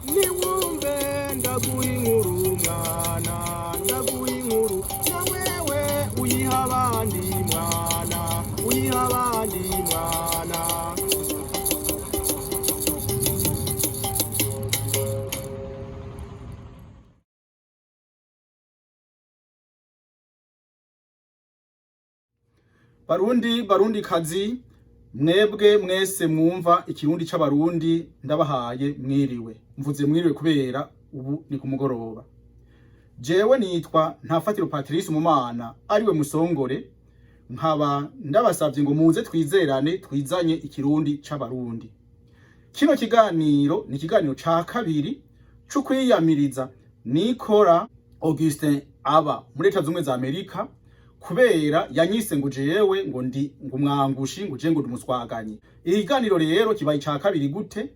Niwumve ndaguha inkuru mwana, ndaguha inkuru na wewe uyiha abandi mwana, uyiha abandi mwana. Barundi, barundi kazi, mwebwe mwese mwumva ikirundi c'abarundi, ndabahaye mwiriwe. Mvuze mwiriwe kubera ubu ni ku mugoroba. Jewe nitwa Ntafatiro Patrice Umumana, ariwe Musongore, nkaba ndabasavye ngo muze twizerane, twizanye ikirundi c'abarundi. Kino kiganiro ni ikiganiro ca kabiri co kwiyamiriza Nikora Augustin aba muri Leta Zumwe za Amerika, kubera yanyise ngo jewe ngo ndi ngo umwangushi, ngo je ngo ndi umuswaganyi. Ikiganiro rero kibaye ica kabiri gute?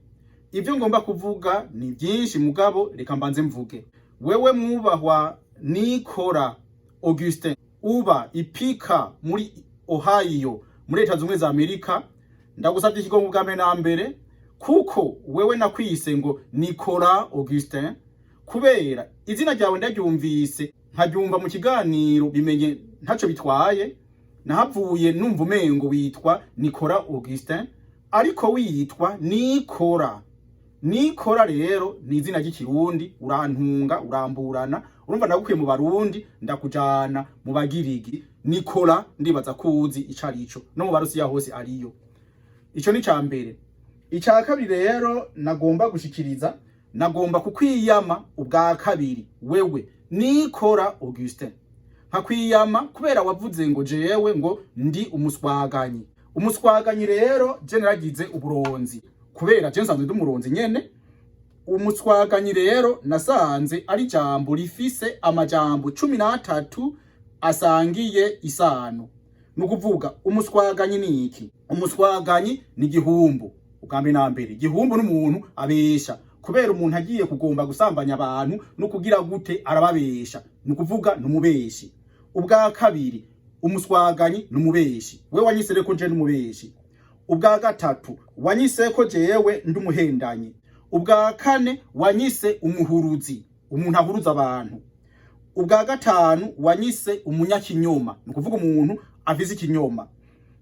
Ivyo ngomba kuvuga ni byinshi, mugabo reka mbanze mvuge. Wewe mwubahwa Nikora Augustin uba ipika muri Ohio muri Leta Zumwe za Amerika, ndagusabye ikigongo bwa mbere na mbere, kuko wewe nakwise ngo Nikora Augustin kubera izina ryawe ndaryumvise nkaryumva mu kiganiro bimenye ntaco bitwaye, nahavuye numva umengo witwa Nikora Augustin ariko witwa Nikora. Nikora rero ni izina ry'ikirundi, urantunga uramburana, urumva ndagukuye mu barundi ndakujana mu bagirigi. Nikora ndibaza kuzi ico arico, no mu barusiya hose ariyo. Ico ni ca mbere. Ica kabiri rero nagomba gushikiriza, nagomba kukwiyama ubwa kabiri wewe Nikora Augustin, nkakwiyama kubera wavuze ngo jewe ngo ndi umuswaganyi. Umuswaganyi rero je naragize uburonzi, kubera je nsanzwe ndi umuronzi nyene. Umuswaganyi rero nasanze ari jambo rifise amajambo 13 asangiye isano. Ni ukuvuga umuswaganyi ni iki? Umuswaganyi ni igihumbu. Ubwa mbere na mbere, igihumbu n'umuntu abesha, kubera umuntu agiye kugomba gusambanya abantu no kugira gute arababesha, ni ukuvuga ni umubeshi. Ubwa kabiri, umuswaganyi ni umubeshi. We wanyise reko nje n'umubeshi. Ubwa gatatu, wanyise ko jewe ndi umuhendanyi. Ubwa kane, wanyise umuhuruzi, umuntu ahuruza abantu. Ubwa gatanu, wanyise umunyakinyoma, ni ukuvuga umuntu afise ikinyoma.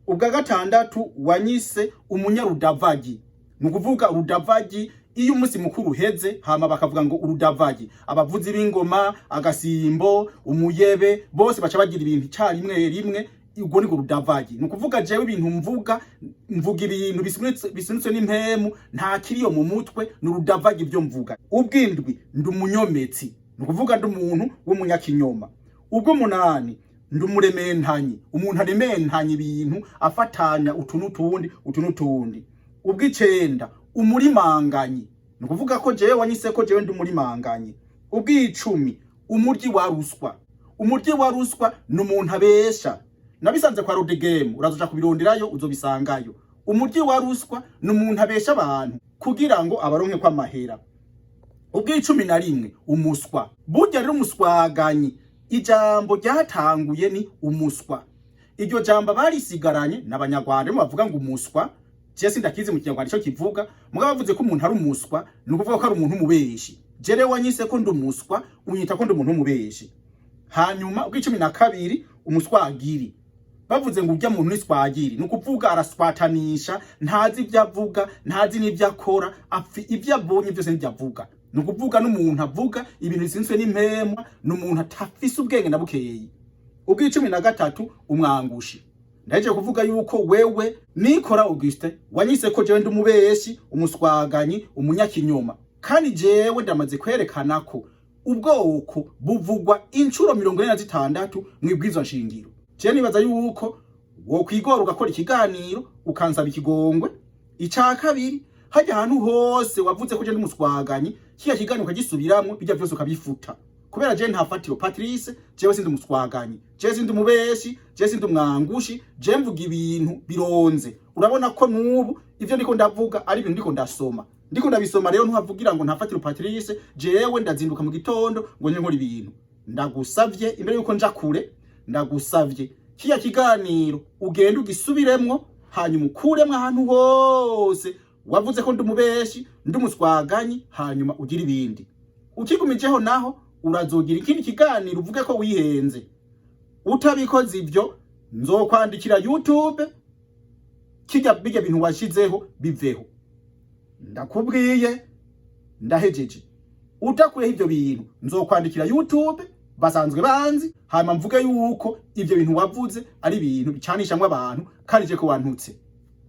Ubwa gatandatu, wanyise umunyarudavagi, ni ukuvuga urudavagi iyo umunsi mukuru uheze hama bakavuga ngo urudavagi, abavuzi b'ingoma, agasimbo, umuyebe, bose baca bagira ibintu icarimwe rimwe, ubwo ni urudavagi. Ni ukuvuga jewe ibintu mvuga, mvuga ibintu bisunitswe n'impemu, nta kiriyo mu mutwe, ni urudavagi ibyo mvuga. Ubwindwi, ndi umunyometsi, ni ukuvuga ndi umuntu w'umunyakinyoma. Ubw'umunani, ndi umurementanyi, umuntu arementanya ibintu afatanya utu n'utundi, utu n'utundi. Ubw'icenda, umurimanganyi, ni ukuvuga ko jewe wanyise ko jewe ndi umurimanganyi. Ubw'icumi, umuryi wa ruswa. Umuryi wa ruswa ni umuntu abesha. Nabisanze kwa Rodegame, urazoja kubironderayo uzobisangayo. Umuryi wa ruswa ni umuntu abesha abantu kugira ngo abaronke ko amahera. Ubw'icumi na rimwe, umuswa. Burya rero umuswaganyi, ijambo ryatanguye ni umuswa. Iryo jambo barisigaranye n'abanyarwanda bavuga ngo umuswa. Je sindakizi mu kinyarwanda ico kivuga, mugabo bavuze ko umuntu ari umuswa, ni ukuvuga ko ari umuntu w'umubeshi. Je rero wanyise ko ndi umuswa, unyita ko ndi umuntu w'umubeshi. Hanyuma ubw'icumi na kabiri, umuswagiri. Bavuze ngo urya muntu ni swagiri, ni ukuvuga araswatanisha, ntazi ibyo avuga, ntazi n'ibyo akora, ibyo abonye byose n'ibyo avuga. Ni ukuvuga n'umuntu avuga ibintu bisinzwe n'impemwa, ni umuntu atafise ubwenge na bukeyi. Ubw'icumi na gatatu, umwangushi. Ndahejeje kuvuga yuko wewe Nikora Augustin wanyise ko jewe ndi umubeshi, umuswaganyi, umunyakinyoma, kandi jewe ndamaze kwerekana ko ubwoko buvugwa inshuro 46 mw'ibwirizwa nshingiro. Je nibaza yuko wokwigora ugakora ikiganiro ukansaba ikigongwe. Ica kabiri, hajya ahantu hose wavuze ko je ndi umuswaganyi, kiya kiganiro ukagisubiramwo, bijya vyose ukabifuta, kubera je Ntafatiro Patrice, jewe sindi umuswaganyi, jewe sindi umubeshi, jewe sindi umwangushi, je mvuga ibintu bironze. Urabona ko nubu ivyo ndiko ndavuga ari ibintu ndiko ndasoma, ndiko ndabisoma. Rero ntuhavugira ngo Ntafatiro Patrice jewe ndazinduka mu gitondo ngo nje nkora ibintu. Ndagusavye, imbere yuko nja kure, ndagusavye kiya kiganiro ugende ugisubiremwo, hanyuma ukuremwo ahantu hose. Wavuze ko ndi umubeshi, ndi umuswaganyi, hanyuma ugira ibindi. Ukigumijeho naho urazogira ikindi kiganiro uvuge ko wihenze. Utabikoze ivyo, nzokwandikira YouTube, kijya bijya bintu washizeho biveho. Ndakubwiye, ndahejeje. Utakuyeho ivyo bintu, nzokwandikira YouTube, basanzwe banzi, hanyuma mvuge yuko ivyo bintu wavuze ari ibintu bicanishamwe abantu, kandi je ko wantutse.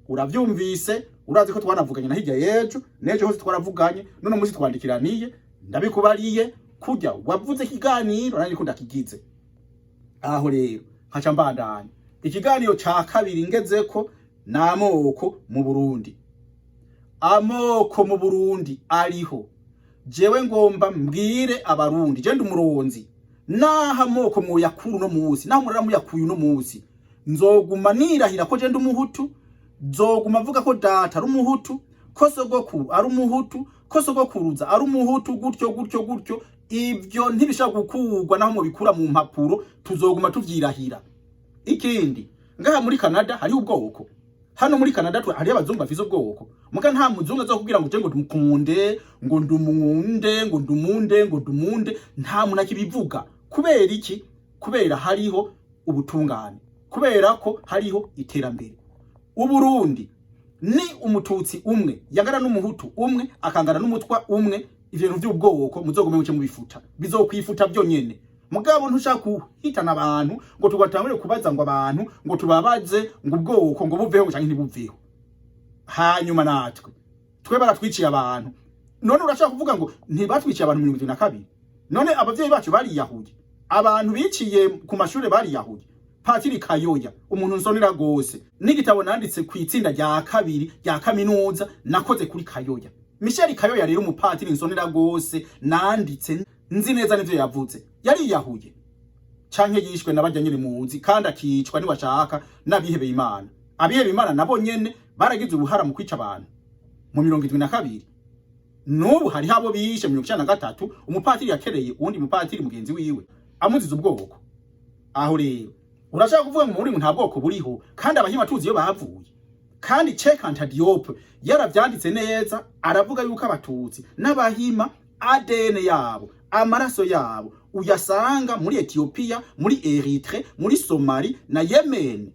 Uravyumvise, urazi ko twanavuganye na hirya y'ejo, n'ejo hose twaravuganye, none munsi twandikiraniye, ndabikubariye kurya wavuze ikiganiro, nanjye ko ndakigize. Aho rero nkaca mbandanya ikiganiro ca kabiri ngezeko n'amoko mu Burundi. Amoko mu Burundi ariho. Jewe ngomba mbwire Abarundi, je ndi umuronzi, naho amoko muyakuru no musi, naho murara muyakuye uno musi, nzoguma nirahira ko je ndi Umuhutu. Nzoguma mvuga ko data ari Umuhutu, ko sogokuru ari Umuhutu, ko sogokuruza ari Umuhutu, gutyo gutyo gutyo. Ibyo ntibishobora gukurwa naho mubikura mu mpapuro, tuzoguma tuvyirahira. Ikindi, ngaha muri Canada hariho ubwoko. Hano muri Canada hariho abazungu bafise ubwoko, muga nta muzungu azokubwira ngo je ngo ndumukunde, ngo ndumunde, ngo ndumunde, ngo ndumunde. Nta muntu akibivuga. Kubera iki? Kubera hariho ubutungane, kubera ko hariho iterambere. Uburundi ni Umututsi umwe yangana n'Umuhutu umwe, akangana n'Umutwa umwe. Ivyo bintu vy'ubwoko muzogume muce mubifuta, bizokwifuta byonyene. Mugabo ntushaka kuhitana abantu ngo tugatangure kubaza ngo abantu ngo tubabaze ngo ubwoko ngo buveho canke ntibuveho. Hanyuma natwe twe baratwiciye abantu. None urashaka kuvuga ngo ntibatwiciye abantu 72? None abavyeyi bacu bariyahuye? Abantu biciye ku mashure bariyahuye? Patiri Kayoya, umuntu nsonera gose, n'igitabo nanditse ku itsinda rya kabiri rya kaminuza nakoze kuri Kayoya, Michel Kayoya. Rero umupatiri nsonera gose, nanditse nzi neza n'ivyo yavuze. Yariyahuye canke yishwe n'abarya nyene muzi, kandi akicwa niwashaka n'abihebeye Imana. Abihebeye Imana nabo nyene baragize uruhara mu kwica abantu mu 72. N'ubu hariho abo bishe 93. Umupatiri yakereye uwundi mupatiri mugenzi wiwe amuziza ubwoko. Aho rero urashaka kuvuga ngo muri nta bwoko buriho, kandi Abahima tuzi iyo bavuye, kandi Cheikh Anta Diop yaravyanditse neza, aravuga yuko Abatutsi n'Abahima ADN yabo, amaraso yabo, uyasanga muri Ethiopia, muri Eritrea, muri Somali na Yemen.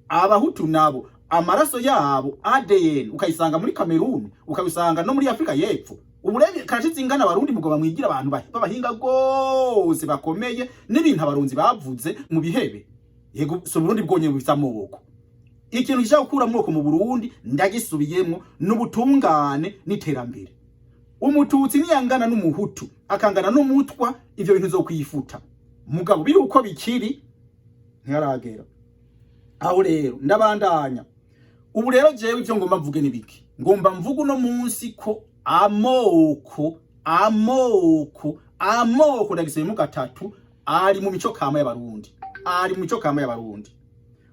Abahutu nabo amaraso yabo, ADN, ukayisanga muri Cameroon, ukayisanga no muri Afrika y'Epfo. Ubu rero karashize ingana Abarundi mugoma mwigira abantu b'abahinga gose bakomeye, n'ibintu Abarunzi bavuze mu bihebe. Yego, si Burundi bwonyene bufise amoko. Ikintu gishaka gukura amoko mu Burundi, ndagisubiyemwo, n'ubutungane n'iterambere. Umututsi niyangana n'Umuhutu, akangana n'Umutwa, ivyo bintu zo kwifuta. Mugabo biri uko bikiri, ntiharagera. Aho rero ndabandanya. Ubu rero jewe ivyo ngomba mvuge ni biki? Ngomba mvuge uno munsi ko amoko, amoko, amoko, ndagisubiyemo gatatu, ari mu mico kama y'Abarundi, ari mu mico kama y'Abarundi.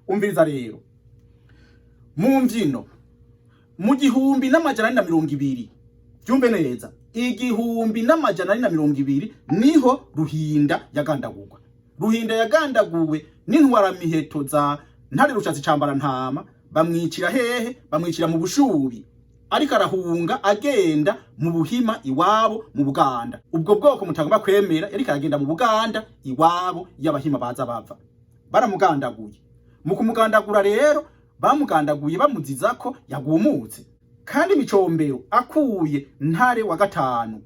Umviriza rero, mu mvyino mu 1420, byumve neza, 1420 niho Ruhinda yagandagurwa. Ruhinda yagandaguwe n'intwaramiheto za Ntare Rushatsi Cambara Ntama. Bamwicira hehe? Bamwicira mu Bushubi, ariko arahunga agenda mu Buhima iwabo mu Buganda. Ubwo bwoko mutagomba kwemera, yariko aragenda mu Buganda iwabo y'Abahima baza bava. Baramugandaguye. Mu kumugandagura rero, bamugandaguye bamuziza ko yagumutse, kandi Micombero akuye Ntare wa gatanu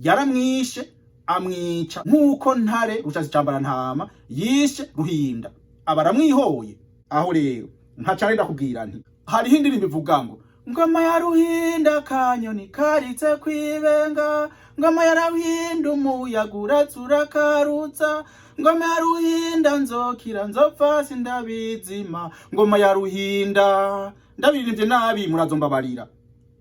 yaramwishe, amwica nk'uko Ntare Rushatsi Cambara Ntama yishe Ruhinda, aba aramwihoye. Aho rero nkaca ndakubwira nti hariho indirimbo ivuga ngo "Ngoma ya Ruhinda, kanyoni karitse kwibenga, ngoma ya Ruhinda, umuyaga uratsura karutsa, ngoma ya Ruhinda, nzokira nzopfa sindabizima, ngoma ya Ruhinda." Ndabiririmbye nabi, murazombabarira.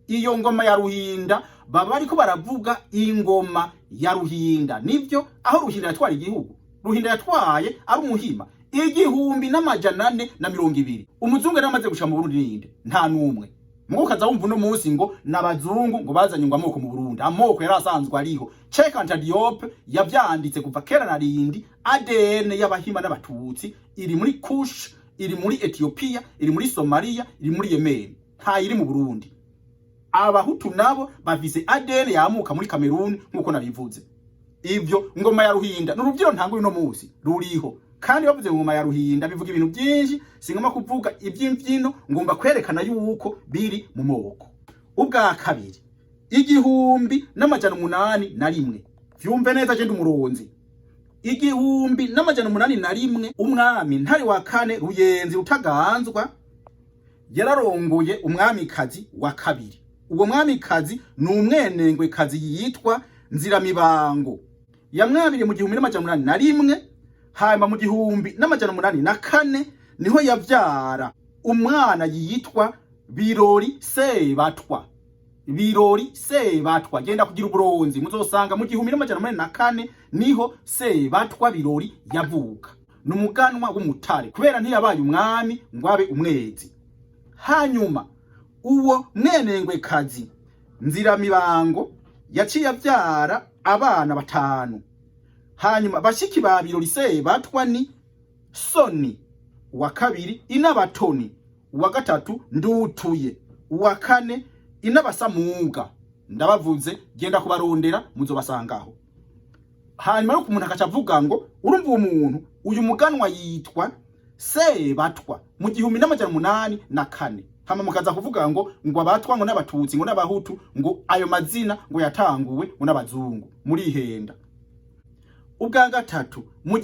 Iyo ngoma ya Ruhinda baba bariko baravuga ingoma ya Ruhinda, nivyo, aho Ruhinda yatwara igihugu. Ruhinda yatwaye ari Umuhima 1420. Umuzungu yari amaze gushika mu Burundi ninde? Nta numwe. Mugo kaza wumva uno munsi ngo n'abazungu ngo bazanye ngo amoko mu Burundi. Amoko yari asanzwe ariho. Cheikh Anta Diop yavyanditse kuva kera na rindi. ADN y'Abahima n'Abatutsi iri muri Kush, iri muri Ethiopia, iri muri Somalia, iri muri Yemen, nta iri mu Burundi. Abahutu nabo bafise ADN yamuka muri Cameroon, nkuko nabivuze. Ivyo ngoma ya Ruhinda ni uruvyiro ntango uno musi ruriho. Kandi bavuze ngoma ya Ruhinda bivuga ibintu byinshi, singomba kuvuga ivy'imvyino, ngomba kwerekana yuko biri mu moko. Ubwa kabiri, 1801, vyumve neza, je ndi umuronzi. 1801, umwami Ntare wa kane Ruyenzi Rutaganzwa yararongoye umwamikazi wa kabiri. Uwo mwamikazi ni umwenengwekazi yitwa Nziramibango. Yamwabiriye mu 1801, hanyuma mu 1804 niho yavyara umwana yitwa Birori Sebatwa. Birori Sebatwa, genda kugira uburonzi, muzosanga mu 1804 niho Sebatwa Birori yavuka. Ni umuganwa w'umutare, kubera ntiyabaye umwami ngo abe umwezi. Hanyuma uwo mwenengwekazi Nziramibango yaciye avyara abana batanu. Hanyuma bashiki ba Birori Sebatwa ni Soni uwa kabiri, Inabatoni uwa gatatu, Ndutuye uwa kane, Inabasamuga. Ndabavuze, genda kubarondera muzobasangaho. Hanyuma ariko umuntu akaca avuga ngo urumva uwo muntu, uyu muganwa yitwa Sebatwa mu 1804, hama mukaza kuvuga ngo abatwa, ngo n'abatutsi, ngo n'abahutu, ngo ayo mazina ngo yatanguwe ngo n'abazungu. Murihenda. Ubwa gatatu, mu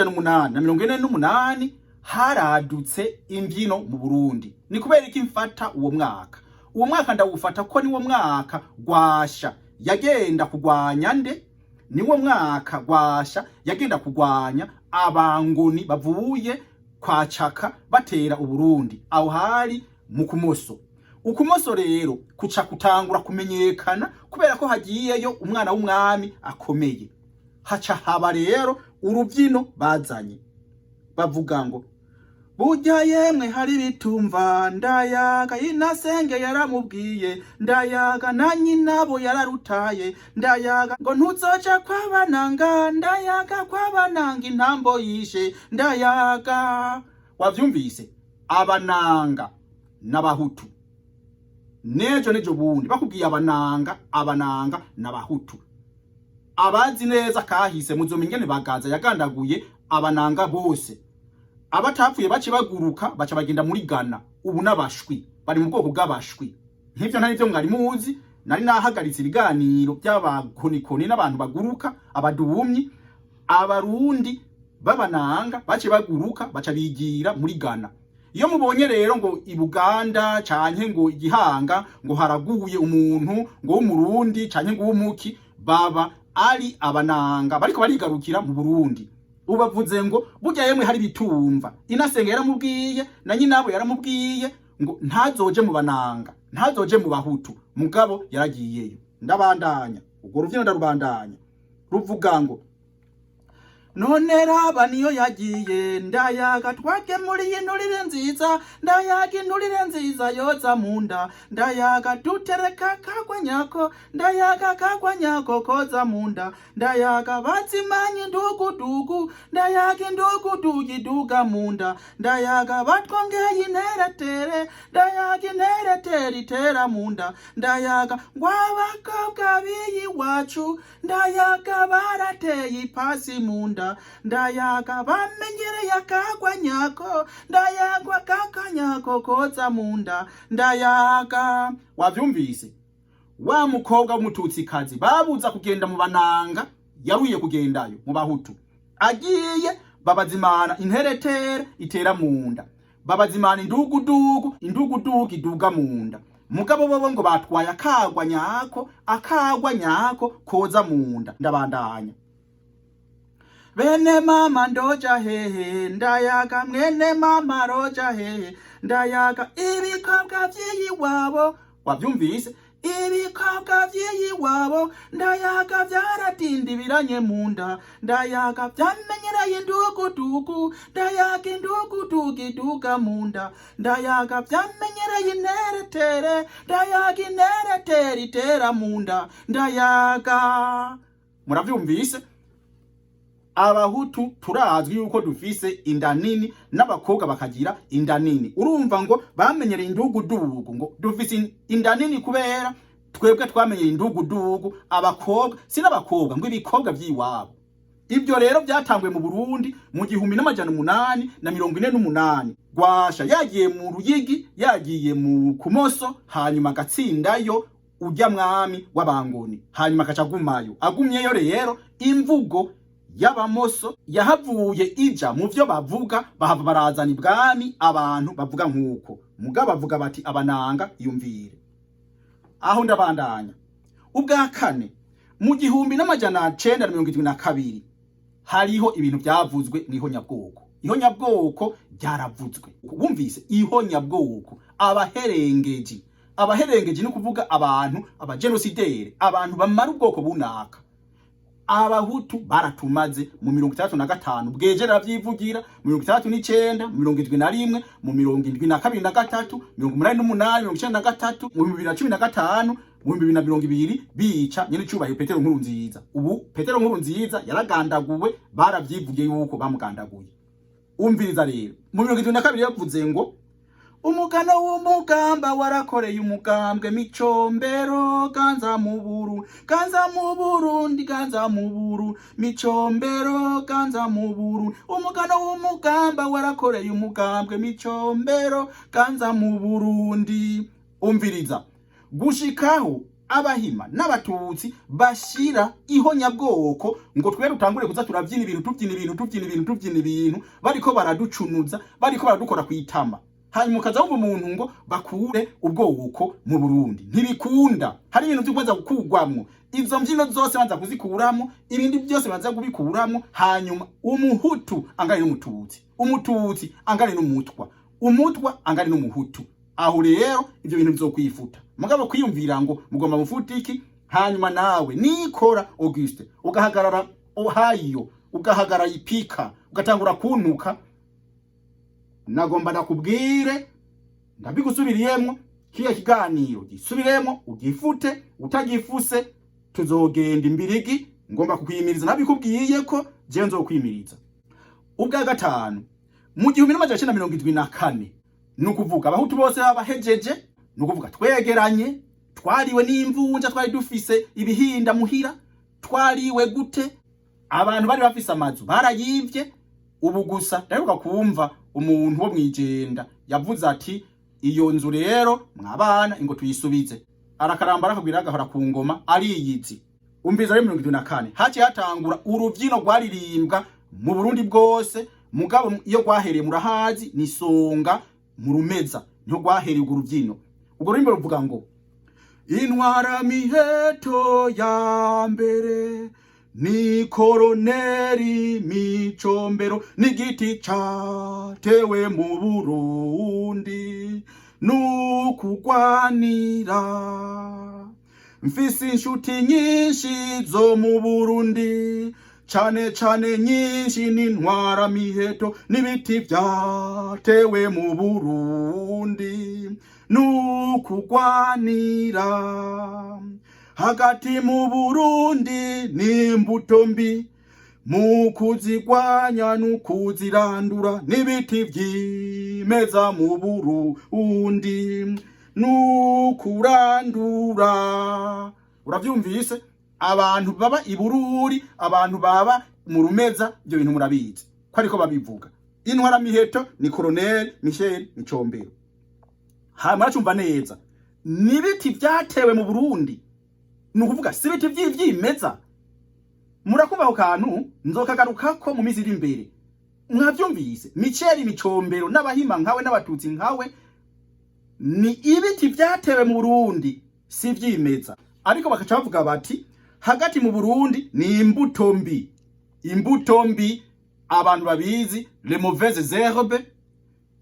1848 haradutse imbyino mu Burundi. Ni kubera iki mfata uwo mwaka? Uwo mwaka ndawufata ko niwo mwaka Gwasha yagenda kugwanya nde? Niwo mwaka Gwasha yagenda kugwanya abangoni bavuye kwa Caka batera Uburundi. Aho hari mu Kumoso. Ukumoso rero kuca kutangura kumenyekana kubera ko hagiyeyo umwana w'umwami akomeye. Haca haba rero urubyino bazanye, bavuga ngo burya yemwe hari bitumva, ndayaga inasenge yaramubwiye, ndayaga na nyinabo yararutaye, ndayaga ngo ntuzoja kwabananga, ndayaga kwabananga intambo yishe ndayaga. Wavyumvise? Abananga n'abahutu. Nejo nejo bundi bakubwiye abananga, abananga n'abahutu. Abazi neza kahise muzomenya ingene Bagaza yagandaguye abananga bose. Abatapfuye bace baguruka, baca bagenda muri Ghana. Ubu n'abashwi bari mu bwoko bw'abashwi. Nk'ivyo ntari vyo mwari muzi. Nari nahagaritse ibiganiro by'abakonikoni n'abantu baguruka, abadumyi. Abarundi b'abananga bace baguruka, baca bigira muri Ghana. Iyo mubonye rero ngo i Buganda canke ngo igihanga ngo haraguye umuntu ngo w'umurundi canke ngo w'umuki, baba ari abananga bariko barigarukira mu Burundi. Ubavuze ngo burya yemwe hari bitumva, inasenga yaramubwiye na nyinabo yaramubwiye ngo ntazoje mu bananga, ntazoje mu bahutu, mugabo yaragiyeyo. Ndabandanya ubwo ruvyino, ndarubandanya, ruvuga ngo none raba niyo yagiye, ndayaga twagemuriye inturire nziza, ndayaga inturire nziza yoza mu nda, ndayaga dutereka kagwa nyako, ndayaga kagwa nyako koza mu nda, ndayaga bazimanye indugudugu, ndayaga indugudugu iduga mu nda, ndayaga batwongeye interetere, ndayaga interetere itera mu nda, ndayaga ngo abakobwa b'iyiwacu, ndayaga barateye ipasi mu nda, ndayaga bamenyereye akagwa nyako, ndayagwa kakanyako koza mu nda, ndayaga. Wavyumvise? Wa mukobwa w'umututsikazi babuza kugenda mu bananga yaruye kugendayo mu bahutu. Agiye babazimana interetere itera mu nda, babazimana indugudugu, indugudugu iduga mu nda. Mugabo bobo ngo batwaye akagwa nyako, akagwa nyako koza mu nda. Ndabandanya. Bene mama ndoja hehe, ndayaga mwene mama roja hehe, ndayaga ibikobwa vy'iyiwabo. Wavyumvise? Ibikobwa vy'iyiwabo, ndayaga vyaratindibiranye mu nda, ndayaga vyamenyereye indugudugu, ndayaga indugudugu iduga mu nda, ndayaga vyamenyereye interetere, ndayaga interetere itera mu nda, ndayaga. Muravyumvise? Abahutu turazwi yuko dufise inda nini, n'abakobwa bakagira inda nini. Urumva ngo bamenyereye indugudugu, ngo dufise inda nini kubera twebwe twamenyereye indugudugu. Abakobwa si n'abakobwa, ngo ibikobwa vy'iwabo. Ibyo rero byatanguye mu Burundi mu 1848. Gwasha yagiye mu Ruyigi, yagiye mu Kumoso, hanyuma agatsindayo ujya mwami w'Abangoni, hanyuma akaca agumayo. Agumyeyo rero, imvugo y'Abamoso yahavuye ija mu vyo bavuga, bahava barazana ibwami abantu bavuga nk'uko. Mugabo bavuga bati abananga. Iyumvire aho ndabandanya. Ubwa kane, mu 1972 hariho ibintu byavuzwe mu ihonyabwoko. Ihonyabwoko ryaravuzwe, wumvise ihonyabwoko. Abaherengeji, abaherengeji ni ukuvuga abantu abagenosidere, abantu bamara ubwoko bunaka. Abahutu baratumaze mu 65, bweje aravyivugira, mu 69, mu 71, mu 72 na gatatu, 88, 93, mu 2015, mu 2020, bica nyene icubahiro Petero Nkuru Nziza. Ubu Petero Nkuru Nziza yaragandaguwe, baravyivugiye yuko bamugandaguye. Umviriza rero, mu 72 yavuze ngo umugano w'umugamba warakoreye umugambwe Micombero, ganza mu Buru, ganza mu Burundi, ganza mu Buru, Micombero ganza mu Buru. Umugano w'umugamba warakoreye umugambwe Micombero, ganza mu Burundi. Umviriza, gushikaho Abahima n'Abatutsi bashira ihonyabwoko, ngo twe dutangure kuza turabyina ibintu, tubyina ibintu, tubyina ibintu, tubyina ibintu, bariko baraducunuza, bariko baradukora kwitama. Hanyuma ukaza wumva umuntu ngo bakure ubwoko mu Burundi. Ntibikunda. Hari ibintu vy'ukubanza gukugwamwo. Izo mbyino zose banza kuzikuramwo, ibindi byose banza kubikuramwo, hanyuma Umuhutu angane n'Umututsi, Umututsi angane n'Umutwa, Umutwa angane n'Umuhutu. Aho rero ivyo bintu bizokwifuta. Mugabo kwiyumvira ngo mugomba mufute iki, hanyuma nawe nikora Auguste ugahagarara Ohio, ugahagarara ipika, ugatangura kuntuka, nagomba nakubwire, ndabigusubiriyemwo, kiriya kiganiro gisubiremo ugifute. Utagifuse tuzogenda imbirigi. Ngomba kukwimiriza, nabikubwiye ko jewe nzokwimiriza. Ubwa gatanu, mu 1974, ni ukuvuga Abahutu bose babahejeje, ni ukuvuga twegeranye, twariwe n'imvunja, twari dufise ibihinda muhira, twariwe gute? Abantu bari bafise amazu barayivye. Ubu gusa ndaheruka kumva umuntu wo mwijenda yavuze ati iyo nzu rero mwabana ingo tuyisubize. Arakaramba, arakabwira, agahora ku ngoma ariyizi. Umviza rero, 74 haciye hatangura uruvyino rwaririmbwa mu Burundi bwose. Mugabo iyo rwahereye murahazi, ni Songa mu Rumeza niho rwahereye urwo ruvyino. Urwo rurimbo ruvuga ngo intwara miheto ya mbere ni Koroneri Micombero, n'igiti catewe mu Burundi nukugwanira. Mfise inshuti nyinshi zo mu Burundi, cane cane nyinshi n'intwara miheto, n'ibiti vyatewe mu Burundi nukugwanira. Hagati mu Burundi n'imbuto mbi, mu kuzigwanya n'ukuzirandura, n'ibiti vyimeza mu Burundi n'ukurandura. Uravyumvise? Abantu baba i Bururi, abantu baba mu Rumeza, ibyo bintu murabizi ko ariko babivuga. Intwara miheto ni Colonel Michel Micombero. Hanyuma muracumva neza, n'ibiti vyatewe mu Burundi, ni ukuvuga si ibiti vy'ivyimeza. Murakumva ako kantu, nzokagarukako mu minsi iri imbere. Mwavyumvise? Michel Micombero n'Abahima nkawe n'Abatutsi nkawe ni ibiti vyatewe mu Burundi, si ivyimeza. Ariko bakaca bavuga bati hagati mu Burundi ni imbuto mbi. Imbuto mbi, abantu babizi, les mauvaises herbes,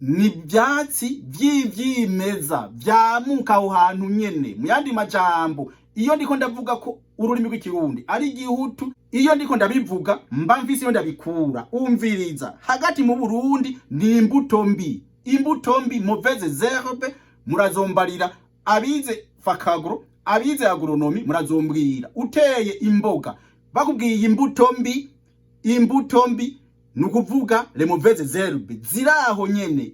ni ivyatsi vy'ivyimeza vyamuka aho hantu nyene. Mu yandi majambo, iyo ndiko ndavuga ko ururimi rw'Ikirundi ari igihutu, iyo ndiko ndabivuga mba mfise iyo ndabikura. Umviriza, hagati mu Burundi ni imbuto mbi. Imbuto mbi, mauvaises herbes, murazombarira abize fakagro, abize agronomie, murazombwira. Uteye imboga, bakubwiye imbuto mbi. Imbuto mbi ni ukuvuga les mauvaises herbes ziraho nyene,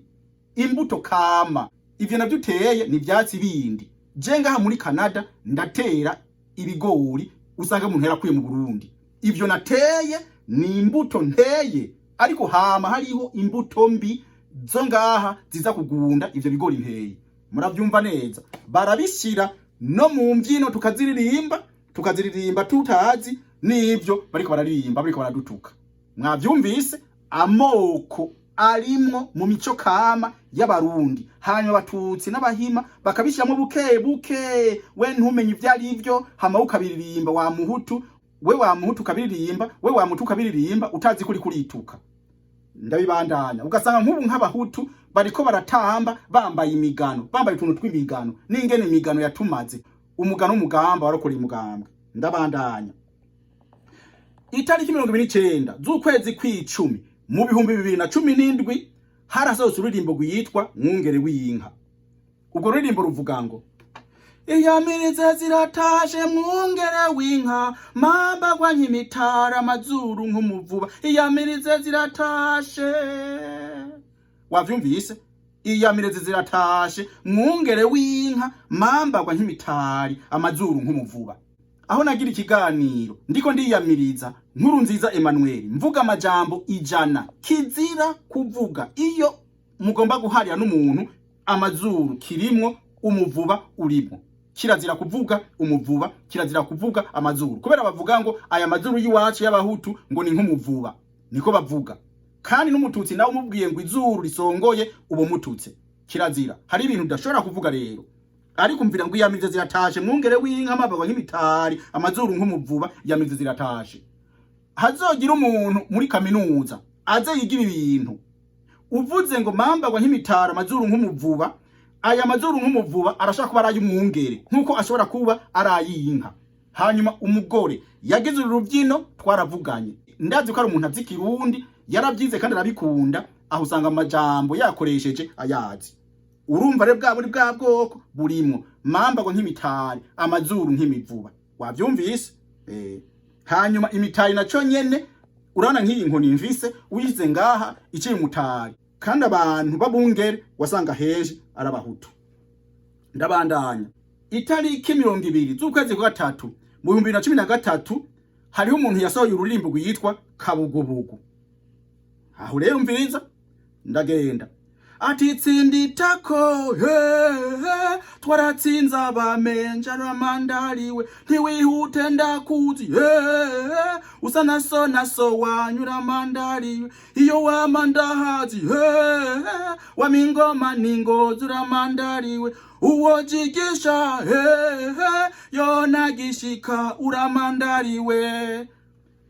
imbuto kama. Ivyo navyo uteye ni ivyatsi bindi. Je ngaha muri Canada ndatera ibigori usanga umuntu yarakuye mu Burundi. Ivyo nateye ni imbuto nteye, ariko hama hariho imbuto mbi zo ngaha ziza kugunda ivyo bigori nteye. Muravyumva neza, barabishira no mu mbyino, tukaziririmba, tukaziririmba tutazi n'ivyo bariko bararirimba, bariko baradutuka. Mwavyumvise, amoko arimwo mu mico kama y'Abarundi, hanyuma Abatutsi n'Abahima bakabishyiramo buke buke, we ntumenye ivyo ari vyo, hama ukabiririmba wa Muhutu we, wa Muhutu ukabiririmba we, wa Muhutu ukabiririmba utazi kuri kurituka. Ndabibandanya, ugasanga nk'ubu nk'Abahutu bariko baratamba bambaye imigano, bambaye utuntu tw'imigano, n'ingene imigano yatumaze umugano w'umugamba warokora umugambwe. Ndabandanya, itariki 29 z'ukwezi kw'icumi mu 2017 harasohotse ururirimbo rwitwa Mwungere w'inka. Ubwo ruririmbo ruvuga ngo: "Iyamirize ziratashe mwungere w'inka, mamba gwa nkimitara, amazuru nk'umuvuba, iyamirize ziratashe." Wavyumvise? Iyamirize ziratashe mwungere w'inka, mamba gwa nkimitari, amazuru nk'umuvuba. Aho nagira ikiganiro ndiko ndiyamiriza Nkuru Nziza Emmanuel, mvuga amajambo 100 kizira kuvuga iyo mugomba guharira n'umuntu. Amazuru kirimwo, umuvuba urimwo. Kirazira kuvuga umuvuba, kirazira kuvuga amazuru, kubera bavuga ngo aya mazuru y'iwacu y'Abahutu ngo ni nk'umuvuba, niko bavuga. Kandi n'Umututsi nawe umubwiye ngo izuru risongoye ubo mututse. Kirazira, hari ibintu udashobora kuvuga rero. Ariko umvira ngo: "Iyamize ziratashe mwungere w'inka, mabagwa nk'imitari, amazuru nk'umuvuba, iyamize ziratashe." Hazogira umuntu muri kaminuza aze yiga ibi bintu. Uvuze ngo mambagwa nk'imitari, amazuru nk'umuvuba, aya mazuru nk'umuvuba arashobora kuba ari ay'umwungere nk'uko ashobora kuba ari ay'inka. Hanyuma umugore yagize uru rubyino twaravuganye, ndazi ko ari umuntu azi Ikirundi, yarabyize kandi arabikunda. Aho usanga amajambo yakoresheje ayazi. Urumva rero bwa buri bwa bwoko burimwo mambagwa nk'imitari, amazuru nk'imivuba. Wavyumvise? Hanyuma imitari naco nyene, urabona nk'iyi nkoni mvise, uyize ngaha iciye umutari, kandi abantu b'abungere wasanga henshi ari Abahutu. Ndabandanya, itariki 20 z'ukwezi kwa gatatu mu 2013 hariho umuntu yasohoye ururirimbo rwitwa Kabugubugu. Aho rero umviriza, ndagenda ati: "Tsinditako he he, twaratsinze abamenja ramandariwe, ntiwihute ndakuzi he he, usa na so na so wanyu ramandariwe, iyo wama ndahazi he he, wamingoma ningozi uramandariwe, uwo jigisha he he, yonagishika uramandariwe."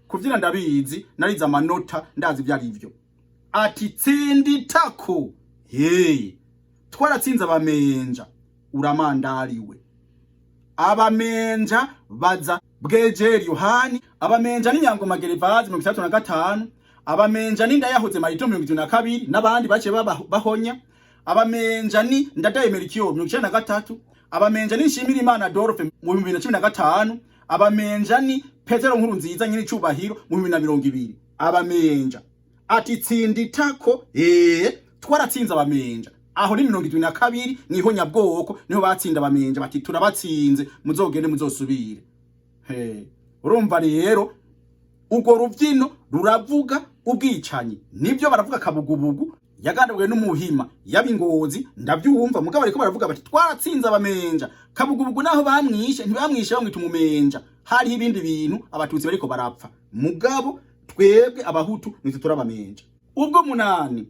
Kuvyina ndabizi, narize amanota, ndazi ivyo ari vyo. Ati: "Tsinditako hey, twaratsinze abamenja uramandariwe." Abamenja baza Bwejeri Yohani, abamenja ni Nyangoma Gervaze 65, abamenja ni Ndayahoze Marito 72, n'abandi baciye bahonya. Abamenja ni Ndadaye Melchior 93, abamenja ni Nshimirimana Adolphe mu 2015, abamenja ni Petero Nkuru Nziza nyiri cubahiro mu 2020. Abamenja ati: "Tsinditako twaratsinze abamenja." Aho ni 72, niho nyabwoko, niho batsinda abamenja, bati: "Turabatsinze, muzogende muzosubire." He, urumva rero urwo rubyino ruravuga ubwicanyi. Nibyo baravuga Kabugubugu yagandaguwe n'Umuhima yabingozi, ndabyumva. Mugabo ariko baravuga bati: "Twaratsinze abamenja." Kabugubugu naho bamwishe, ntibamwishe bamwita umumenja, hariho ibindi bintu Abatutsi bariko barapfa. Mugabo twebwe Abahutu nitwe turabamenja. Ubwo munani,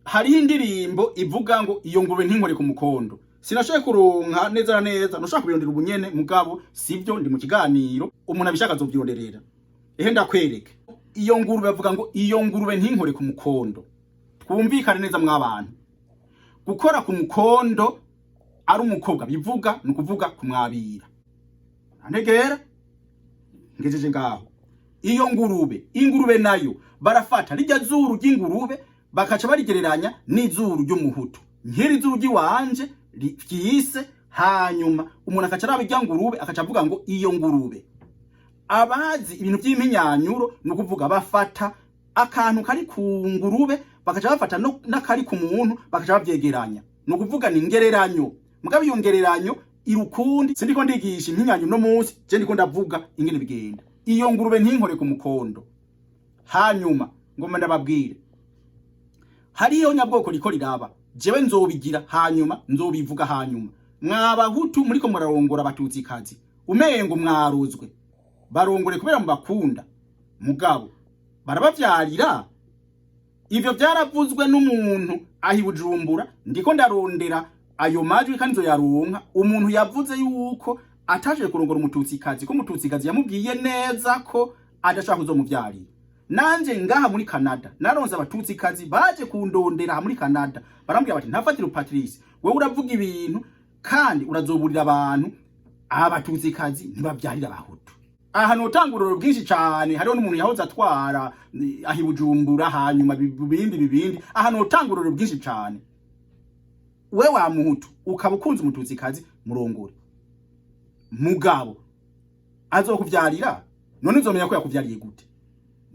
hariho indirimbo ivuga ngo "Iyo ngurube ntinkore ku mukondo". Sinashoboye kuronka neza na neza, ntushobora kubirondera ubunyene, mugabo sivyo, ndi mu kiganiro, umuntu abishaka azovyironderera. Ehe, ndakwereke iyo ngurube. Bavuga ngo "Iyo ngurube ntinkore ku mukondo". Twumvikane neza mw'abantu, gukora ku mukondo ari umukobwa bivuga ni ukuvuga kumwabira. Antegera ngejeje ngaho. Iyo ngurube, ingurube nayo barafata rijya zuru ry'ingurube bakaca barigereranya n'izuru ry'Umuhutu, nk'iri zuru ry'iwanje ryise. Hanyuma umuntu akaca araba irya ngurube, akaca avuga ngo "Iyo ngurube". Abazi ibintu vy'impinyanyuro, ni ukuvuga bafata akantu kari ku ngurube, bakaca bafata n'akari ku muntu, bakaca bavyegeranya. Ni ukuvuga ni ngereranyo, mugabo iyo ngereranyo irukundi. Sindiko ndigisha impinyanyo no munsi, je ndiko ndavuga ingene bigenda. Iyo ngurube ntinkore ku mukondo. Hanyuma ngomba ndababwire, hariyo nyabwoko riko riraba. Jewe nzobigira hanyuma, nzobivuga hanyuma. Mwabahutu muriko murarongora Abatutsikazi, umengo mwaruzwe, barongore kubera mubakunda, mugabo barabavyarira. Ivyo vyaravuzwe n'umuntu ahi Bujumbura. Ndiko ndarondera ayo majwi kandi nzoyaronka. Umuntu yavuze yuko ataje kurongora Umututsikazi, ko Umututsikazi yamubwiye neza ko adashaka kuzomuvyarira. Nanje ngaha muri Canada naronse Abatutsikazi baje kundondera aha muri Canada, barambwira bati: "Ntafatire Patrice, wewe uravuga ibintu kandi urazoburira abantu, Abatutsikazi ntibavyarira Abahutu." Aha notanga ururero bwinshi cane. Hariho n'umuntu yahoze atwara aha i Bujumbura, hanyuma bibindi bibindi. Aha notanga ururero bwinshi cane. We wa Muhutu ukaba ukunze Umututsikazi, murongore, mugabo azokuvyarira? None uzomenya ko yakuvyariye gute?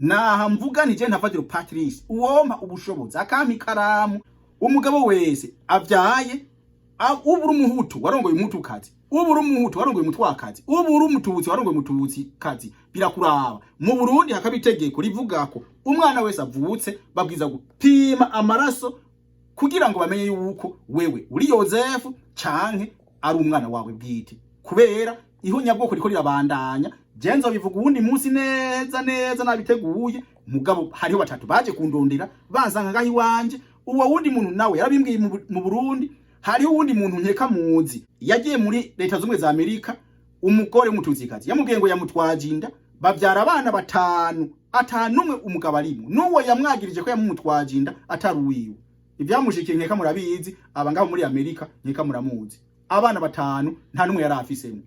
Naha mvuga nti je Ntafatiro Patrice, uwompa ubushobozi akampa ikaramu, umugabo wese avyaye, ubu uri Umuhutu warongoye Umuhutukazi, ubu uri Umuhutu warongoye Umutwakazi, ubu uri Umututsi warongoye Umututsikazi, birakuraba. Mu Burundi hakaba itegeko rivuga ko umwana wese avutse babwiza gupima amaraso kugira ngo bamenye yuko wewe uri Yozefu canke ari umwana wawe bwite, kubera ihonyabwoko riko rirabandanya. Je nzobivuga uwundi munsi neza neza, nabiteguye. Mugabo hariho batatu baje kundondera, bansanga ngaho iwanje. Uwo wundi muntu nawe yarabimbwiye mu Burundi. Hariho uwundi muntu nkeka muzi yagiye muri Leta Zumwe za Amerika, umugore w'Umututsikazi yamubwiye ngo yamutwaje inda, bavyara abana batanu, atanumwe umugabo arimwo, n'uwo yamwagirije ko yamumutwaje inda atari uwiwe. Ibyamushikiye nkeka murabizi, aba ngaho muri Amerika, nkeka muramuzi. Abana batanu nta n'umwe yari afisemo.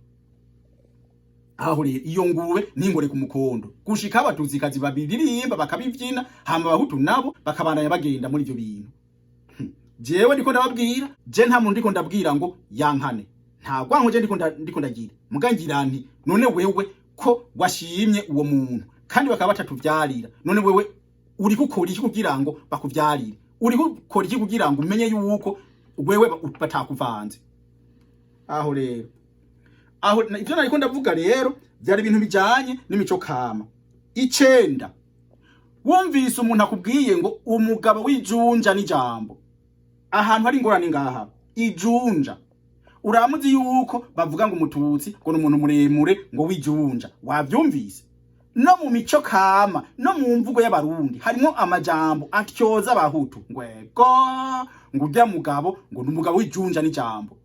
Aho rero iyo ngurube ntingore ku mukondo, gushika Abatutsikazi babiririmba bakabivyina, hama Abahutu nabo bakabandanya bagenda muri ivyo bintu. Jewe ndiko ndababwira, je nta muntu ndiko ndabwira ngo yankane, nta gwanko je ndiko ndagira. Muga ngira nti: none wewe ko washimye uwo muntu kandi bakaba batatuvyarira, none wewe uri gukora iki kugira ngo bakuvyarire? Uri gukora iki kugira ngo umenye yuko wewe batakuvanze? Aho rero, aho ivyo nariko ndavuga rero vyari ibintu bijanye n'imico kama. Icenda, wumvise umuntu akubwiye ngo umugabo w'ijunja n'ijambo, ahantu hari ingorane ngaha. Ijunja, uramuzi yuko bavuga ngo Umututsi ngo ni umuntu muremure, ngo w'ijunja. Wavyumvise no mu mico kama, no mu mvugo y'Abarundi harimo amajambo atyoza Abahutu, ngwego ngo urya mugabo ngo ni umugabo w'ijunja n'ijambo.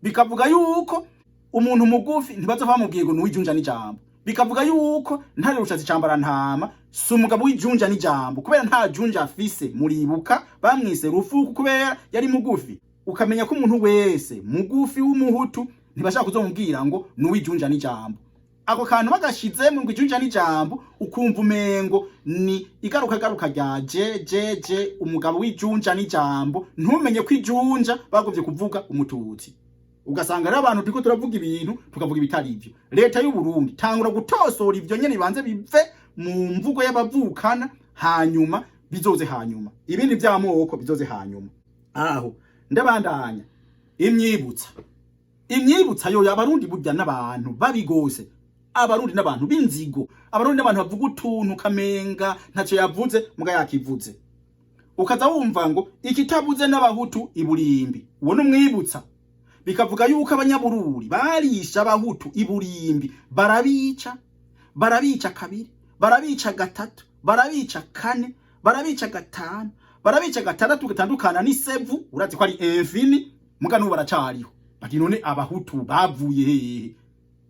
Bikavuga yuko umuntu mugufi ntibazova bamubwiye ngo ni uw'ijunja n'ijambo. Bikavuga yuko Ntare Rushatsi cambara ntama si umugabo w'ijunja n'ijambo, kubera nta junja afise. Muribuka bamwise Rufuku kubera yari mugufi. Ukamenya ko umuntu wese mugufi w'Umuhutu ntibashaka kuzomubwira ngo ni uw'ijunja n'ijambo. Ako kantu bagashizemo ngo ijunja n'ijambo, ukumva umengo ni igaruka garuka rya je je je umugabo w'ijunja n'ijambo, ntumenye ko ijunja bagomvye kuvuga Umututsi. Ugasanga rero abantu turiko turavuga ibintu, tukavuga ibitari ivyo. Leta y'u Burundi, tangura gutosora ivyo nyene, bibanze bive mu mvugo y'abavukana, hanyuma bizoze hanyuma, ibindi vy'amoko bizoze hanyuma. Aho ndabandanya imyibutsa. Imyibutsa yo Abarundi burya n'abantu babigose. Abarundi n'abantu b'inzigo. Abarundi n'abantu bavuga utuntu kamenga ntacyo yavuze, muga yakivuze. Ukaza wumva ngo ikitabuze n'Abahutu iburimbi. Uwo n'umwibutsa. Bikavuga yuko Abanyabururi barisha Abahutu iburimbi, barabica, barabica kabiri, barabica gatatu, barabica kane, barabica gatanu, barabica gatandatu, gatandukana n'isevu. Urazi ko ari infini, muga n'ubu baracariho. Bati: "None Abahutu bavuye hehe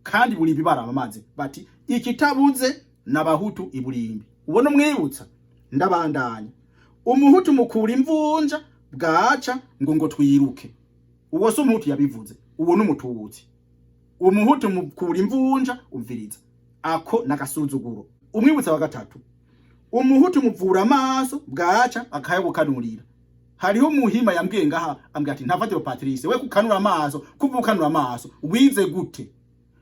kandi burimbi barabamaze?" Bati: "Ikitabuze n'Abahutu iburimbi." Ubona umwibutsa. Ndabandanya: umuhutu mukura imvunja, bwaca ngo twiruke. Uwo si Umuhutu yabivuze, uwo n'Umututsi. Umuhutu mukura imvunja, umviriza ako n'agasuzuguro. Umwibutsa wa gatatu: umuhutu muvura amaso, bwaca akayabukanurira. Hariho umuhima yambwiye ngaha, ambwiye ati: "Ntafatiro Patrice, we kukanura amaso, kuva ukanura amaso wize gute?"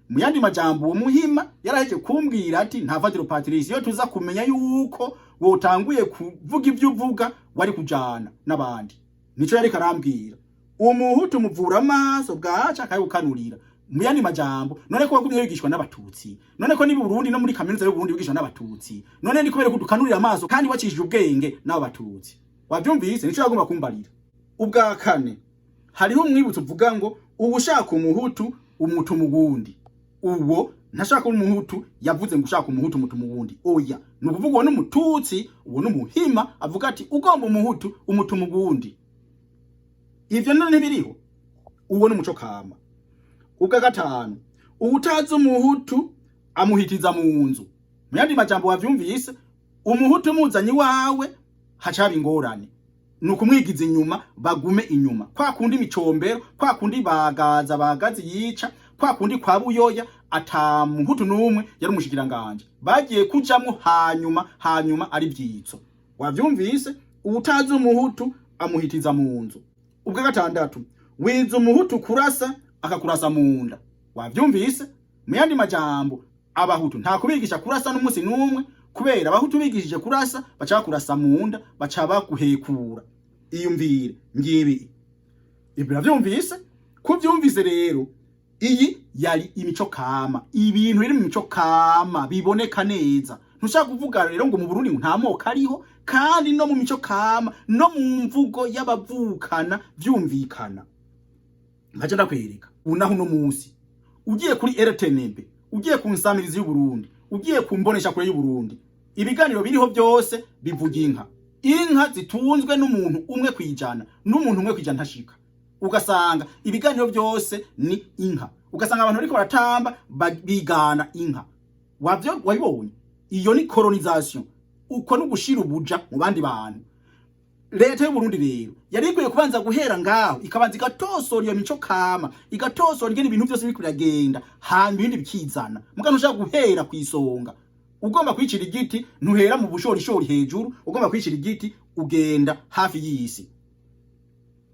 Mu yandi majambo, uwo muhima yaraheje kumbwira ati: "Ntafatiro Patrice, iyo tuza kumenya yuko wotanguye kuvuga ivyo uvuga, wari kujana n'abandi." Nico yariko arambwira. Umuhutu muvura amaso, bwaca akayukanurira. Mu yandi majambo, none ko wagumye wigishwa n'abatutsi, none ko ni Burundi no muri kaminuza y'u Burundi wigishwa n'abatutsi, none ni kubera ko dukanurira amaso kandi wacishije ubwenge n'abo batutsi? Wavyumvise? Nico yagomba kumbarira. Ubwa kane, hariho umwibutso uvuga ngo ubushaka umuhutu umutuma uwundi. Uwo ntashaka umuhutu yavuze ngo ushaka umuhutu umutuma uwundi. Oya, ni ukuvuga uwo n'umututsi, uwo n'umuhima avuga ati ugomba umuhutu umutuma uwundi. Ivyo none ntibiriho? Uwo n'umuco kama. Ubwa gatanu, uwutazi umuhutu amuhitiza mu nzu. Mu yandi majambo, wavyumvise, umuhutu muzanye iwawe hacaba ingorane, ni ukumwigiza inyuma, bagume inyuma kwa kundi micombero, kwa kundi bagaza bagazi yica, kwa kundi kwa Buyoya ata muhutu n'umwe yari umushikiranganje, bagiye kujamwo hanyuma ari vyitso. Wavyumvise? Uwutazi umuhutu amuhitiza mu nzu. Ubwa gatandatu, wiza umuhutu kurasa akakurasa mu nda. Wavyumvise? Mu yandi majambo, abahutu nta kubigisha kurasa n'umunsi n'umwe, kubera abahutu bigishije kurasa baca bakurasa mu nda, baca baguhekura. Iyumvire ngibi ibyo. Uravyumvise? Kuvyumvise rero, iyi yari imico kama, ibintu biri mu mico kama biboneka neza. Ntushaka kuvuga rero ngo mu Burundi nta moko ariho, kandi no mu mico kama no mu mvugo y'abavukana vyumvikana. Nkaca ndakwereka unaho uno munsi ugiye kuri RTNB, ugiye ku nsamirizi y'u Burundi, ugiye ku mbonesha kure y'u Burundi, ibiganiro biriho byose bivuga inka, inka zitunzwe n'umuntu 1%, n'umuntu 1% ntashika. Ugasanga ibiganiro byose ni inka, ugasanga abantu bariko baratamba bigana inka. Wavyo wabibonye? Iyo ni colonisation, uko no gushira ubuja mu bandi bantu. Leta y'u Burundi rero yari ikwiye kubanza guhera ngaho, ikabanza igatosora iyo mico kama, igatosora ingene ibintu byose biriko biragenda, hanyuma ibindi bikizana. Muga ntushaka guhera kw'isonga. Ugomba kwicira igiti ntuhera mu bushorishori hejuru, ugomba kwicira igiti ugenda hafi y'isi.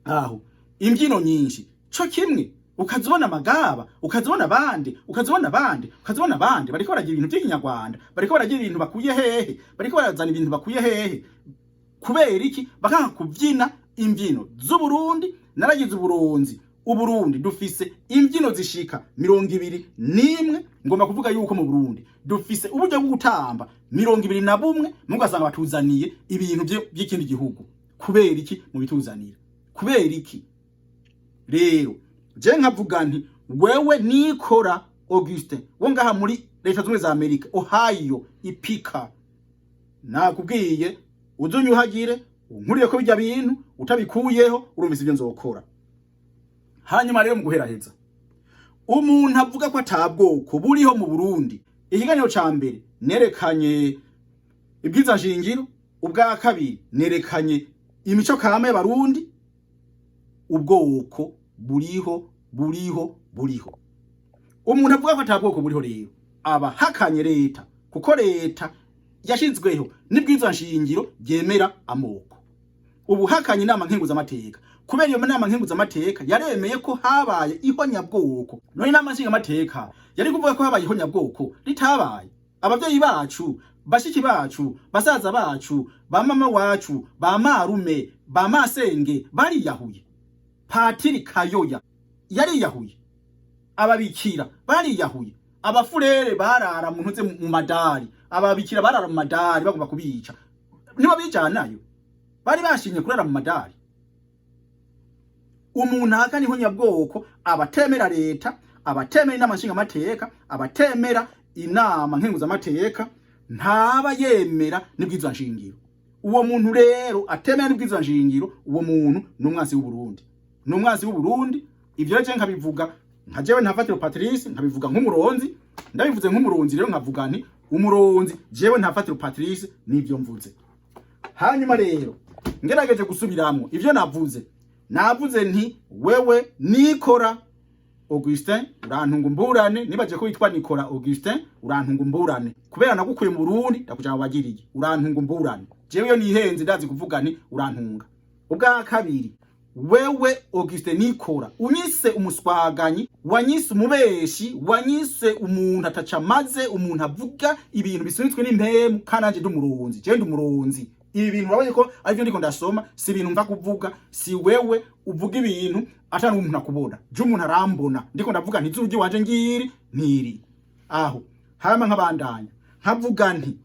Aho imbyino nyinshi co kimwe, ukazibona amagaba, ukazibona abandi, ukazibona abandi, ukazibona abandi bariko baragira ibintu by'ikinyarwanda, bariko baragira ibintu bakuye hehe, bariko barazana ibintu bakuye hehe? Kubera iki bakanka kubyina imbyino z'Uburundi? Naragize uburonzi. Uburundi dufise imbyino zishika 21. Ngomba kuvuga yuko mu Burundi dufise uburyo bwo gutamba 21, mugasanga batuzaniye ibintu by'ikindi gihugu. Kubera iki mubituzanira? Kubera iki? Rero je nkavuga nti wewe Nikora Augustin wo ngaha muri Leta Zunze za Amerika, Ohio, ipika, nakubwiye uzunyuhagire unkuriye ko bijya bintu utabikuyeho, urumvise ibyo nzokora. Hanyuma rero mu guheraheza, umuntu avuga ko atabwoko buriho mu Burundi, ikiganiro ca mbere nerekanye ibwiza nshingiro, ubwa kabiri nerekanye imico kama y'abarundi. Ubwoko buriho, buriho, buriho. Umuntu avuga ko atabwoko buriho rero aba hakanye leta, kuko leta yashizweho n'ibwirizwa nshingiro ryemera amoko. Ubu hakanye inama nkenguzamateka, kubera iyo nama nkenguzamateka yaremeye ko habaye ihonyabwoko. None inama nshingamateka yari kuvuga ko habaye ihonyabwoko ritabaye? Abavyeyi bacu, bashiki bacu, basaza bacu, ba mama wacu, ba marume, ba masenge bariyahuye. Patiri Kayoya yariyahuye, ababikira bariyahuye, abafurere barara mu ntuze mu madari, ababikira barara mu madari bagomba kubica, nibo bijanayo bari bashimye kurara mu madari. Umuntu ahakana ihonyabwoko abatemera leta, abatemera inama nshingamateka, abatemera inama nkenguzamateka, ntaba yemera n'ibwirizwa nshingiro. Uwo muntu rero atemera n'ibwirizwa nshingiro, uwo muntu ni umwansi w'Uburundi, ni umwansi w'Uburundi. Ivyo rero je nkabivuga nka jewe Ntafatiro Patrice, nkabivuga nk'umuronzi. Ndabivuze nk'umuronzi rero, nkavuga nti umuronzi jewe Ntafatiro Patrice nivyo mvuze. Hanyuma rero ngerageje gusubiramwo ivyo navuze, navuze nti wewe Nikora Augustin, urantunga umburane, nibaje ko witwa Nikora Augustin, urantunga umburane kubera nagukuye mu Burundi ndakujana mu bagirigi, urantunga umburane. Jewe iyo nihenze ndazi kuvuga nti urantunga. Ubwa kabiri, Wewe Auguste Nikora unyise umuswaganyi, wanyise umubeshi, wanyise umuntu ataca maze umuntu avuga ibintu bisunitswe n'impemu, kandi nanje ndi umuronzi, je ndi umuronzi. Ibi bintu urabonye ko arivyo ndiko ndasoma, si ibintu mva kuvuga. Si wewe uvuga ibintu atari umuntu akubona, je umuntu arambona. Ndiko ndavuga nti izuru wanje ngiri ntiri aho. Hama nkabandanya nkavuga nti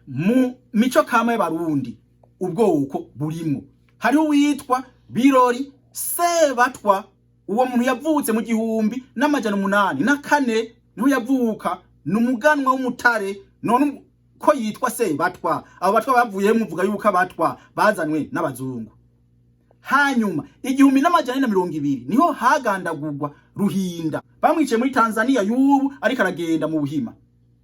mu mico kama y'Abarundi ubwoko burimwo. Hariho uwitwa Birori Sebatwa. Uwo muntu yavutse mu 1804, niho yavuka, ni umuganwa w'Umutare. None ko yitwa Sebatwa, abo Batwa bavuye muvuga yuko Abatwa bazanwe n'abazungu? Hanyuma 1420 niho hagandagurwa Ruhinda, bamwicaye muri Tanzania y'ubu ariko aragenda mu Buhima.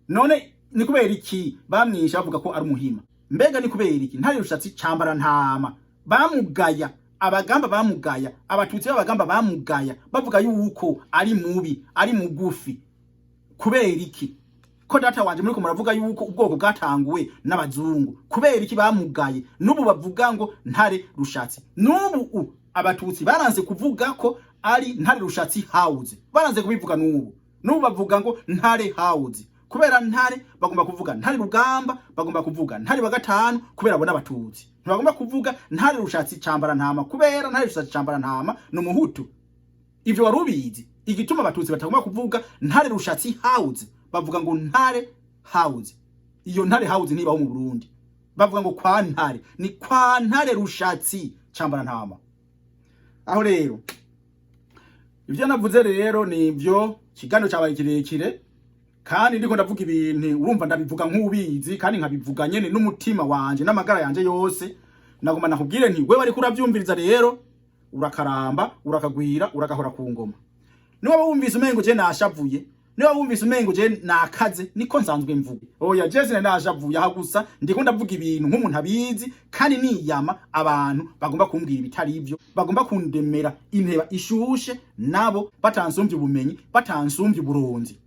None ni kubera iki bamwishe bavuga ko ari Umuhima? Mbega ni kubera iki Ntare Rushatsi Cambara Ntama bamugaya, abagamba bamugaya, Abatutsi b'abagamba bamugaya bavuga yuko ari mubi, ari mugufi? Kubera iki? Ko data wanje muriko muravuga yuko ubwoko bwatanguwe n'abazungu, kubera iki bamugaye? N'ubu bavuga ngo Ntare Rushatsi, n'ubu Abatutsi baranze kuvuga ko ari Ntare Rushatsi House, baranze kubivuga. N'ubu bavuga ngo Ntare House, kubera Ntare bagomba kuvuga Ntare Rugamba, bagomba kuvuga Ntare wa gatanu, kubera bona Abatutsi ntibagomba kuvuga Ntare Rushatsi Cambara Ntama, kubera Ntare Rushatsi Cambara Ntama ni Umuhutu. Ivyo wari ubizi? Igituma Abatutsi batagomba kuvuga Ntare Rushatsi House, bavuga ngo Ntare House. Iyo Ntare House ntibaho mu Burundi. Bavuga ngo kwa Ntare, ni kwa Ntare Rushatsi Cambara Ntama. Aho rero ivyo navuze rero nivyo. Ikiganiro cyabaye kirekire kandi ndiko ndavuga ibintu, urumva ndabivuga nk'ubizi kandi nkabivuga nyene n'umutima wanje n'amagara yanje yose. Nagomba nakubwire nti wewe ariko uravyumviriza rero, urakaramba, urakagwira, urakahora ku ngoma. Niba wumvise umengo je nashavuye, niba wumvise umengo je nakaze, niko nsanzwe mvuga. Oya, je sine nashavuye aha, gusa ndiko ndavuga ibintu nk'umuntu abizi, kandi niyama abantu bagomba kumbwira ibitari ivyo, bagomba kundemera inteba ishushe, nabo batansumbye ubumenyi, batansumbye uburonzi.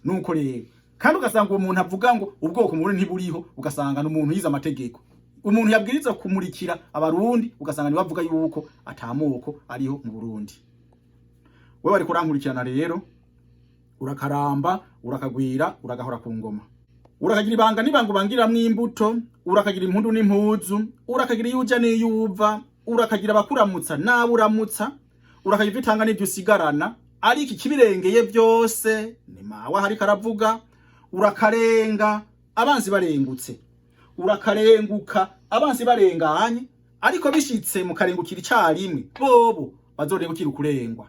Nuko rero kandi ugasanga uwo muntu avuga ngo ubwoko mu Burundi ntiburiho, ugasanga ni umuntu yize amategeko, umuntu yabwiriza kumurikira Abarundi, ugasanga niwe avuga yuko atamoko ariho mu Burundi. Wewe ariko urankurikirana rero, urakaramba, urakagwira, uragahora ku ngoma, urakagira ibanga n'ibanga ubangiramwo imbuto, urakagira impundu n'impuzu, urakagira iyo uja n'iyo uva, urakagira abakuramutsa n'abo uramutsa, urakagira ivyo utanga n'ivyo usigarana. Ariko ikibirengeye byose ni mawe ahariko aravuga: urakarenga abansi barengutse, urakarenguka abansi barenganye. Ariko bishitse mukarengukira icarimwe, bobo bazorengukira ukurengwa.